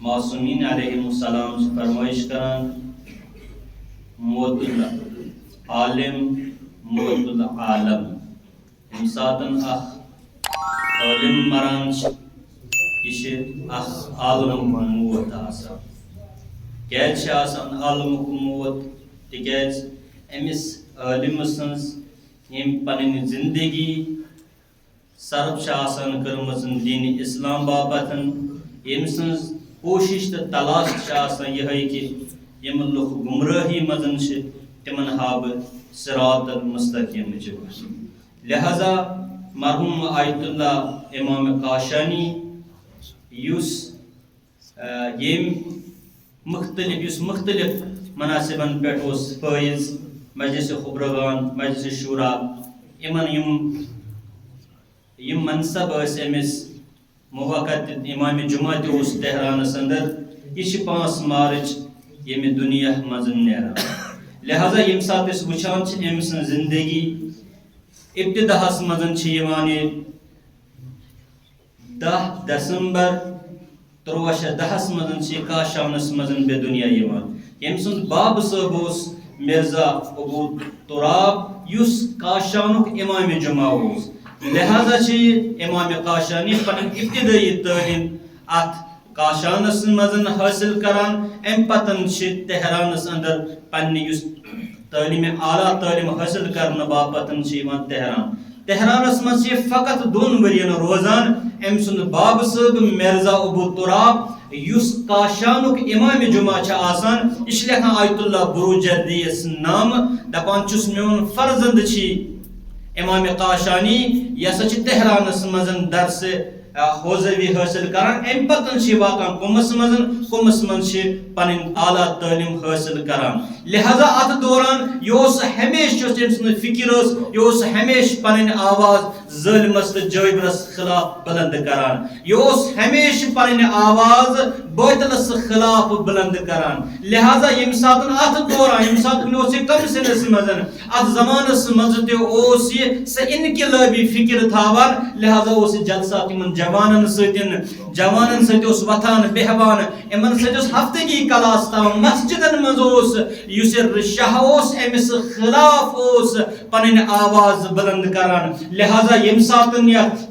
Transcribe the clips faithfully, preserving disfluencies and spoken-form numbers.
معصومین علیہم السلام چھِ فرمٲیش کران، موت العالم، موت العالم۔ ییٚمہِ ساتَن اکھ عٲلِم مران چھِ، یہِ چھِ اکھ عالمُک موت آسان۔ کیازِ چھِ آسان عالمُک موت؟ تِکیازِ أمِس عٲلِمہٕ سٕنٛز ییٚمۍ پنٕنۍ زندگی صرف چھِ آسان کٔرمٕژ دین اسلام باپتھ، ییٚمۍ سٕنٛز کوٗشِش تہٕ تلاش چھِ آسان یِہے کہِ یِم لُکھ گمرٲہی منٛز چھِ، تِمن ہاوٕ بہٕ صراط المستقیمٕچ وَتھ۔ لہذا مرحوم آیت اللہ امام کاشانی، یُس، آ، ییٚمۍ مختلف، یُس مختلف مناصبن پٮ۪ٹھ اوس فٲیض، مجلس خبرگان، مجلس شورا، یِمن یِم، یِم منصب ٲسۍ أمِس موقع تہِ، امام جمعہ تہِ اوس تہرانس اندر۔ یہِ چھِ پانٛژھ مارچ ییٚمہِ دُنیا منٛز نیران۔ لہذا ییٚمہِ ساتہٕ أسۍ وٕچھان چھِ أمۍ سٕنٛز زندگی، ابتداہس منٛز چھِ یِوان یہِ دَہ دسمبر تُرٛواہ شیٚتھ دَہَس منٛز چھِ یہِ کاشانَس منٛز بے دُنیا یِوان۔ ییٚمہِ سُنٛد باب صٲب اوس مرزا ابو تراب، یُس کاشانُک امام جمعہ اوس۔ لہذا چھِ یہِ امام کاشانی پنٕنۍ ابتدٲیی تعلیٖم اَتھ کاشانَس منٛز حٲصِل کران۔ اَمہِ پتہٕ چھِ تہرانَس اندر پننہِ یُس تعلیٖم اعلیٰ تعلیٖم حٲصِل کرنہٕ باپتھ چھِ یِوان تہران۔ تہرانس منٛز چھِ فقط دۄن ؤرین روزان۔ أمۍ سُنٛد باب صٲب مرزا ابو تراب، یُس کاشانُک امام جمعہ چھُ آسان، یہِ چھُ لیکھان آیت اللہ بروجردی یَس نامہٕ، دپان چھُس، میون فرزند چھُ امام کاشانی، یہِ ہسا چھُ تہرانس منٛز درس، آ، حوزوی حٲصِل کران۔ اَمہِ پتہٕ چھُ یہِ واتان قُمس منٛز، قُمس منٛز چھُ پنٕنۍ اعلیٰ تعلیٖم حٲصِل کران۔ لہذا اتھ دوران یہِ اوس ہمیشہِ، یۄس أمۍ سٕنٛز فکر ٲس، یہِ اوس ہمیشہِ پنٕنۍ آواز ظٲلمس تہٕ جٲبرس خلاف بلند کران۔ یہِ اوس ہمیشہِ پنٕنۍ آواز باطلس خلاف بلند کران۔ لہذا ییٚمہِ ساتہٕ اتھ دوران، ییٚمہِ ساتہٕ کُنہِ اوس یہِ کمسنس منٛز، اتھ زمانس منٛز تہِ اوس یہِ سۄ انقلٲبی فکر تھاوان۔ لہذا اوس یہِ جلسات یِمن جوانن سۭتۍ، جوانن سۭتۍ اوس وۄتھان بیہوان، یِمن سۭتۍ اوس ہفتگی کلاس تھاوان، مسجدن منٛز اوس، یُس یہِ شاہ اوس، أمِس خلاف اوس پنٕنۍ آواز بلند کران۔ لہذا ییٚمہِ ساتہٕ یتھ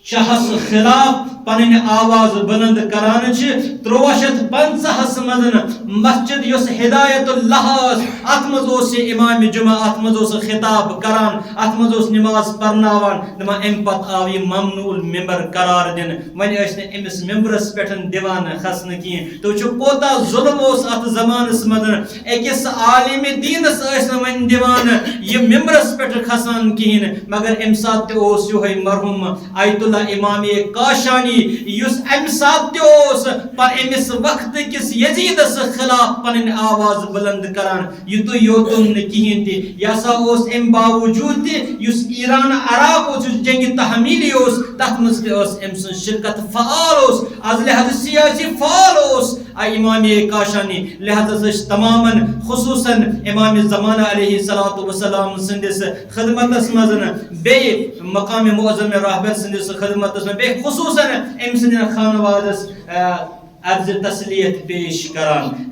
شاہس خلاف پنٕنۍ آواز بلند کران چھِ، تُرٛواہ شیٚتھ پنٛژاہَس منٛز مسجد یۄس ہدایت اللہ ٲس، اتھ منٛز اوس یہِ امام جمعہ، اتھ منٛز اوس خطاب کران، اتھ منٛز اوس نماز پرناوان۔ دپان، امہِ پتہٕ آو یہِ ممنوع المنبر قرار دِنہٕ۔ وۄنۍ ٲسۍ نہٕ أمِس ممبرس پٮ۪ٹھ دِوان کھسنہٕ کِہیٖنۍ۔ تُہۍ وٕچھِو، کوٗتاہ ظُلم اوس اَتھ زمانَس منٛز۔ أکِس عالمِ دیٖنَس ٲسۍ نہٕ وۄنۍ دِوان یہِ ممبرس پٮ۪ٹھ کھسان کِہیٖنۍ، مگر اَمہِ ساتہٕ تہِ اوس یِہوٚے مرحوٗم آیت اللہ امام کاشانی، یُس اَمہِ ساتہٕ تہِ اوس پَ-، أمِس وقتہٕ کِس یزیٖدَس خلاف پَنٕنۍ آواز بُلنٛد کران۔ یِتُے یوتُن نہٕ کِہیٖنۍ تہِ، یہِ ہسا اوس اَمہِ باوجوٗد تہِ، یُس ایران عراق اوس، یُس جنگِ تحمیلی اوس، تَتھ منٛز تہِ ٲس أمۍ سٕنٛز شرکت فعال اوس، از لحاظ سیاسی فعال اوس، آ، امام کاشانی۔ لہذا ٲسۍ تمامن، خصوصاً امام زمانہ علیہ الصلوۃ والسلام سٕنٛدِس خدمتس منٛز، بیٚیہِ مقام معظم رہبر سٕنٛدِس خدمتس منٛز، بیٚیہِ خصوصاً أمۍ سٕنٛدٮ۪ن خانوادس، آ، عرض تسلیت پیش کران۔